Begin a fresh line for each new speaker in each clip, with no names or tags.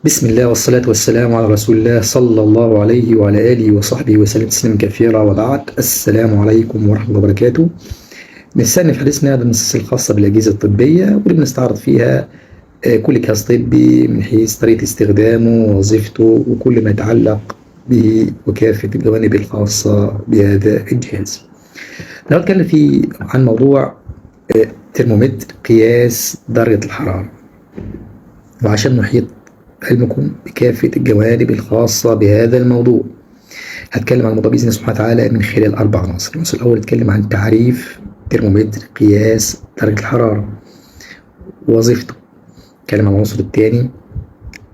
بسم الله والصلاة والسلام على رسول الله صلى الله عليه وعلى آله وصحبه وسلم تسليما كثيرا، وبعد. السلام عليكم ورحمة الله وبركاته. نستأنف حديثنا بالنصوص الخاصة بالأجهزة الطبية، واللي بنستعرض فيها كل جهاز طبي من حيث طريقة استخدامه ووظيفته وكل ما يتعلق به وكافة الجوانب الخاصة بهذا الجهاز. النهارده نتكلم عن موضوع ترمومتر قياس درجة الحرارة، وعشان نحيط علمكم بكافة الجوانب الخاصة بهذا الموضوع هتكلم عن الموضوع بإذن الله سبحانه وتعالى من خلال 4 عناصر. العنصر الأول اتكلم عن تعريف ترمومتر قياس درجة الحرارة ووظيفته. اتكلم عن العنصر الثاني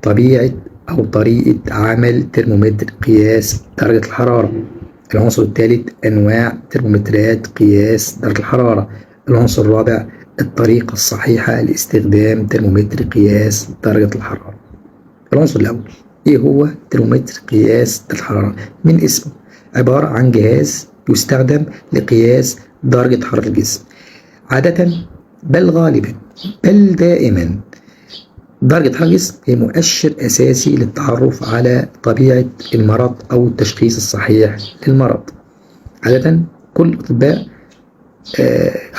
طبيعة أو طريقة عمل ترمومتر قياس درجة الحرارة. العنصر الثالث أنواع ترمومترات قياس درجة الحرارة. العنصر الرابع الطريقة الصحيحة لاستخدام ترمومتر قياس درجة الحرارة. العنصر الأول إيه هو ترمومتر قياس درجة الحرارة؟ من اسمه عبارة عن جهاز يستخدم لقياس درجة حرارة الجسم. عادة بل غالبا بل دائما درجة حرارة الجسم هي مؤشر أساسي للتعرف على طبيعة المرض أو التشخيص الصحيح للمرض. عادة كل الأطباء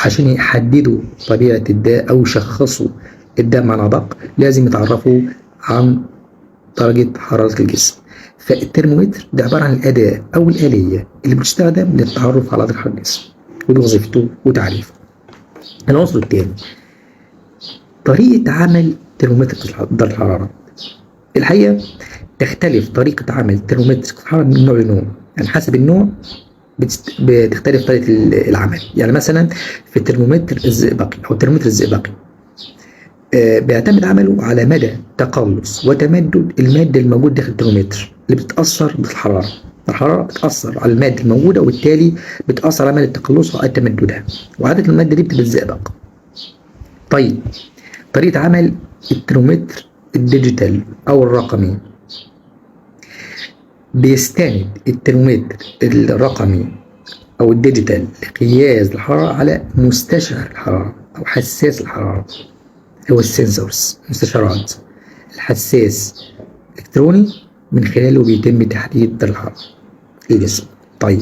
عشان يحددوا طبيعة الداء أو يشخصوا الداء مع أدق لازم يتعرفوا عن درجة حرارة الجسم. فالترمومتر ده عبارة عن الأداة أو الآلية اللي بتستخدم للتعرف على درجة حرارة الجسم، ودي وظيفته وتعريفه. العنصر الثاني طريقة عمل ترمومتر درجة الحرارة. الحقيقة تختلف طريقة عمل ترمومتر الحرارة من نوع لنوع، يعني حسب النوع بتختلف طريقة العمل. يعني مثلا في الترمومتر الزئبقي أو الترمومتر الزئبقي بيعتمد عمله على مدى تقلص وتمدد المادة الموجودة داخل الترمومتر اللي بتتأثر بالحرارة. الحرارة بتأثر على المادة الموجودة وبالتالي بتأثر على مدى تقلصها أو تمددها، وعادة المادة دي بتبقى الزئبق. طيب طريقة عمل الترمومتر ال digital أو الرقمي، بيستند الترمومتر الرقمي أو ال digital لقياس الحرارة على مستشعر الحرارة أو حساس الحرارة، هو ال sensors مستشعرات الحساس الإلكتروني من خلاله بيتم تحديد درجة الحرارة للجسم. طيب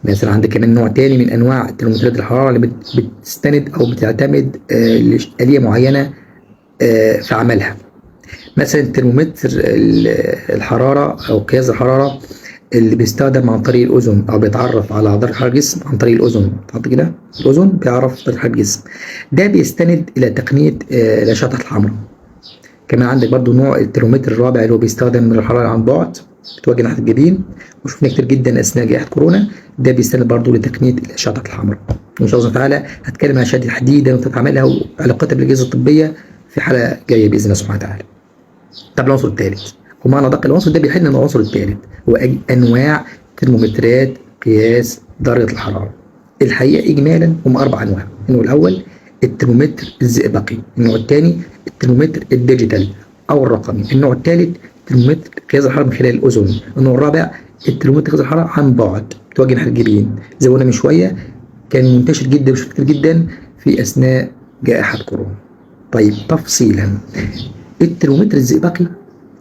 مثلا عندك كمان نوع تاني من أنواع ترمومترات الحرارة اللي بتستند أو بتعتمد لآلية معينة في عملها. مثلا ترمومتر الحرارة أو قياس الحرارة اللي بيستخدم عن طريق الأذن أو بيتعرف على درجة حرارة الجسم عن طريق الأذن، تحط كده الأذن بيعرف درجة حرارة الجسم، ده بيستند إلى تقنية الأشعة تحت الحمراء. كمان عندك برضو نوع الترمومتر الرابع اللي هو بيستخدم من الحرارة عن بعد بتوجه ناحية الجبين، وشفنا كتير جدا أثناء جائحة كورونا، ده بيستند برضو لتقنية الأشعة تحت الحمراء. وإن شاء الله تعالى هتكلم عن الأشياء دي تحديدا وطريقة عملها وعلاقتها بالأجهزة الطبية في حلقة جاية بإذن الله سبحانه وتعالى. طب العنصر الثالث ومعنى دق العنصر ده بيحل من العنصر الثالث هو أنواع ترمومترات قياس درجة الحرارة. الحقيقة إجمالا هم 4 أنواع. النوع الأول الترمومتر الزئبقي، النوع الثاني الترمومتر ال digital أو الرقمي، النوع الثالث ترمومتر قياس الحرارة من خلال الأذن، النوع الرابع الترمومتر قياس الحرارة عن بعد بتوجه ناحية الجبين زي ما قلنا من شوية، كان منتشر جدا وشفت كتير جدا في أثناء جائحة كورونا. طيب تفصيلا الترمومتر الزئبقي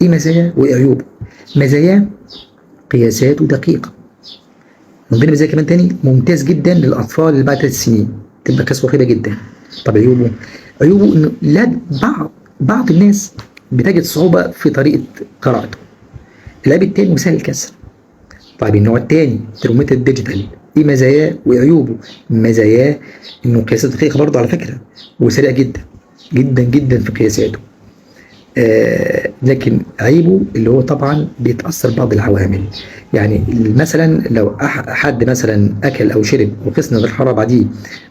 ايه مزاياه وايه عيوبه؟ مزاياه قياساته دقيقة، من ضمن مزايا كمان تاني ممتاز جدا للأطفال اللي بعد 3 سنين، تبقى قياسه رهيبة جدا. طب عيوبه؟ عيوبه إنه لا بعض الناس بتجد صعوبة في طريقة قراءته. العيب التاني وسهل الكسر. طيب النوع التاني ترمومتر ال digital ايه مزاياه وعيوبه؟ مزاياه انه قياساته دقيقة برضه على فكرة، وسريع جدا جدا جدا في قياساته. لكن عيبه اللي هو طبعا بيتأثر بعض العوامل. يعني مثلا لو حد مثلا أكل أو شرب وقسنا درجة الحرارة بعديه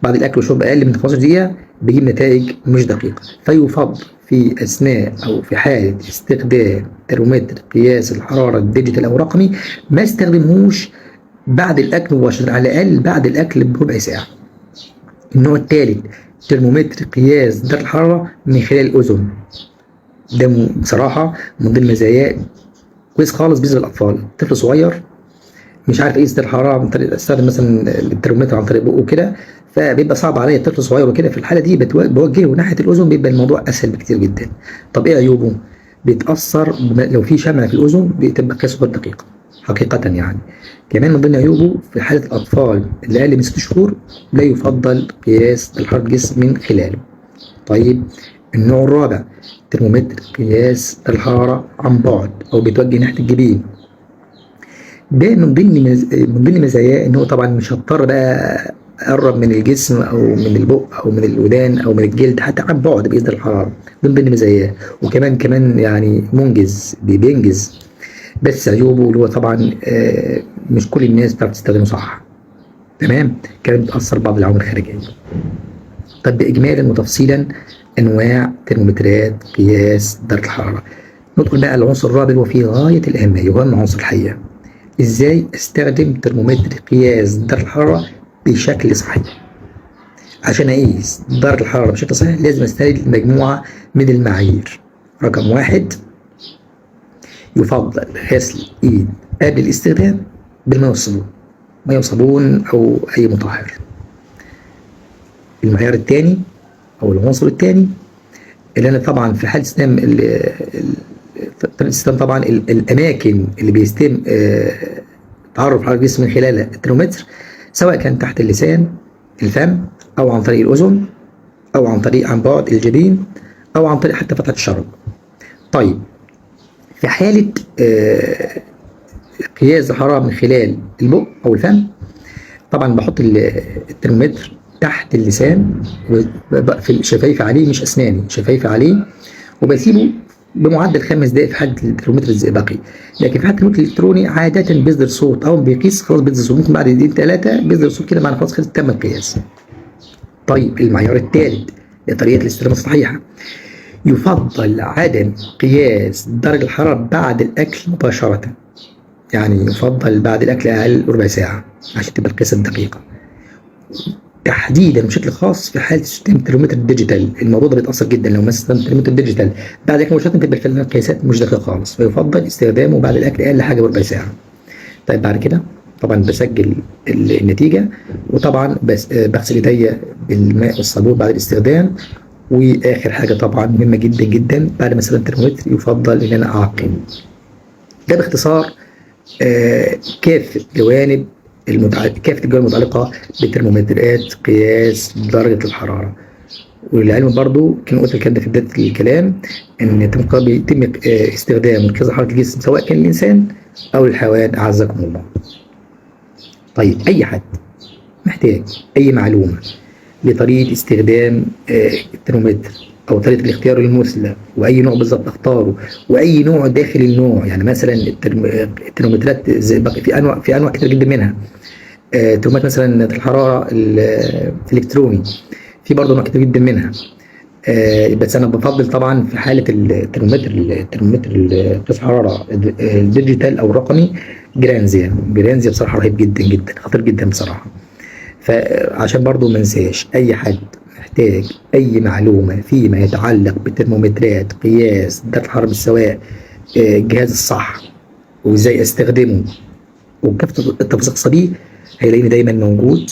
بعد الأكل والشرب أقل من 15 دقيقة بيجيب نتائج مش دقيقة، فيفضل في أثناء أو في حالة استخدام ترمومتر قياس الحرارة ال digital أو الرقمي ما استخدمهوش بعد الأكل مباشرة، على الأقل بعد الأكل بربع ساعة. النوع الثالث ترمومتر قياس درجة الحرارة من خلال الأذن، ده بصراحة من ضمن مزاياه كويس خالص بالنسبة للأطفال. طفل صغير مش عارف يقيس درجة الحرارة عن طريق استخدم مثلا الترمومتر عن طريق بقه كده، فبيبقى صعب عليا الطفل صغير وكده، في الحالة دي بوجهه ناحية الأذن بيبقى الموضوع أسهل بكتير جدا. طب إيه عيوبه؟ بيتاثر لو في شمع في الاذن بتبقى قياسه غير دقيقة حقيقة يعني. كمان من ضمن عيوبه في حاله الاطفال اللي اقل من 6 شهور لا يفضل قياس حرارة الجسم من خلاله. طيب النوع الرابع ترمومتر قياس الحرارة عن بعد او بيتوجه ناحية الجبين. ده من ضمن مزاياه ان هو طبعا مش هضطر بقى اقرب من الجسم او من البق او من الودان او من الجلد، حتى عن بعد بيقيس الحرارة، ده من ضمن مزاياه. وكمان يعني منجز، بينجز. بس عيوبه اللي هو طبعا مش كل الناس بتعرف تستخدمه صح، تمام. كمان بتاثر بعض العوامل الخارجية. طب اجمالا وتفصيلا انواع ترمومترات قياس درجه الحرارة. ندخل بقى العنصر الرابع وفي غاية الاهمية وهو عنصر الحقيقة، ازاي استخدم ترمومتر قياس درجه الحرارة بشكل صحيح. عشان اقيس درجه الحرارة بشكل صحيح لازم استخدم مجموعة من المعايير. رقم 1، يفضل غسل ايد قبل الاستخدام بالماء والصابون، مية وصابون او اي مطهر. المعيار الثاني او العنصر الثاني اللي انا طبعا في حال استخدام طبعا الاماكن اللي بيتم تعرف على الجسم من خلال الترمومتر، سواء كان تحت اللسان، الفم، او عن طريق الاذن، او عن طريق عن بعد الجبين، او عن طريق حتى فتحه الشرج. طيب في حاله قياس الحرارة من خلال البق او الفم، طبعا بحط الترمومتر تحت اللسان وبقفل شفايفي عليه، مش اسناني، شفايفي عليه، وبسيبه بمعدل 5 دقائق في حاله الترمومتر الزئبقي. لكن في حاله الترمومتر الالكتروني عادة بيصدر صوت، اول ما بيقيس خلاص بيصدر صوت، ممكن بعد دقيقتين 3 بيصدر صوت كده، معنى خلاص تم القياس. طيب المعيار الثالث لطريقه الاستخدام الصحيحة، يفضل عدم قياس درجه الحرارة بعد الاكل مباشرة، يعني يفضل بعد الاكل اقل ربع ساعة عشان تبقى القياس الدقيقة. تحديدا بشكل خاص في حاله استخدام الترمومتر ال digital، الموضوع ده بيتاثر جدا لو مثلا الترمومتر ال digital بعد الاكل مباشرة تبقى فعلا القياسات مش دقيقة خالص، فيفضل استخدامه بعد الاكل اقل حاجة بربع ساعة. طيب بعد كده طبعا بسجل النتيجة، وطبعا بس بغسل ايديا بالماء والصابون بعد الاستخدام. واخر حاجة طبعا مهمة جدا جدا، بعد ما استخدم الترمومتر يفضل ان انا اعقم. ده باختصار كافة جوانب كافة الجوانب المتعلقة بترمومترات قياس درجة الحرارة. وللعلم برضو كان قلت الكلام ده في بداية الكلام، إن بيتم استخدام قياس حرارة الجسم سواء كان الإنسان أو الحيوان، أعزكم الله. طيب أي حد محتاج أي معلومة لطريقة استخدام الترمومتر أو طريقة الاختيار المثلى، وأي نوع بالظبط أختاره، وأي نوع داخل النوع، يعني مثلا الترمومترات في أنواع كتير جدا منها، ترمومتر مثلا الحرارة الإلكتروني في برضه أنواع كتير جدا منها، بس أنا بفضل طبعا في حالة الترمومتر قياس الحرارة ال digital أو الرقمي جرانزيا بصراحة رهيب جدا جدا، خطير جدا بصراحة. فعشان برضو ما انساش اي حد محتاج اي معلومة فيما يتعلق بترمومترات قياس درجه الحرارة، سواء الجهاز الصح وازاي استخدمه وكافة التفاصيل الخاصة بيه، هيلاقيني دايما موجود.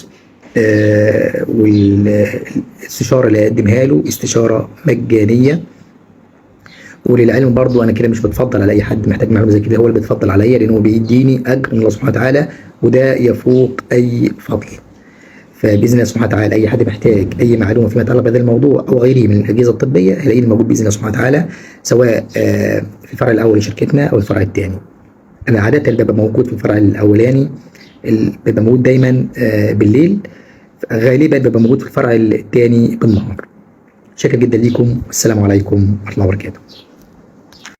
والاستشاره اللي هقدمها له استشاره مجانية. وللعلم برضو انا كده مش بتفضل على اي حد محتاج معلومة زي كده، هو اللي بيتفضل عليا، لانه بيديني اجر من الله سبحانه وتعالى، وده يفوق اي فضل. فباذن الله سبحانه وتعالى اي حد محتاج اي معلومة فيما يتعلق بهذا الموضوع او غيره من الاجهزة الطبية هيلاقيني موجود باذن الله سبحانه وتعالى، سواء في الفرع الاول لشركتنا او الفرع الثاني. انا عادة ببقى موجود في الفرع الاولاني، ببقى موجود دايما بالليل، غالبا ببقى موجود في الفرع الثاني بالنهار. شكرا جدا ليكم، والسلام عليكم ورحمة الله وبركاته.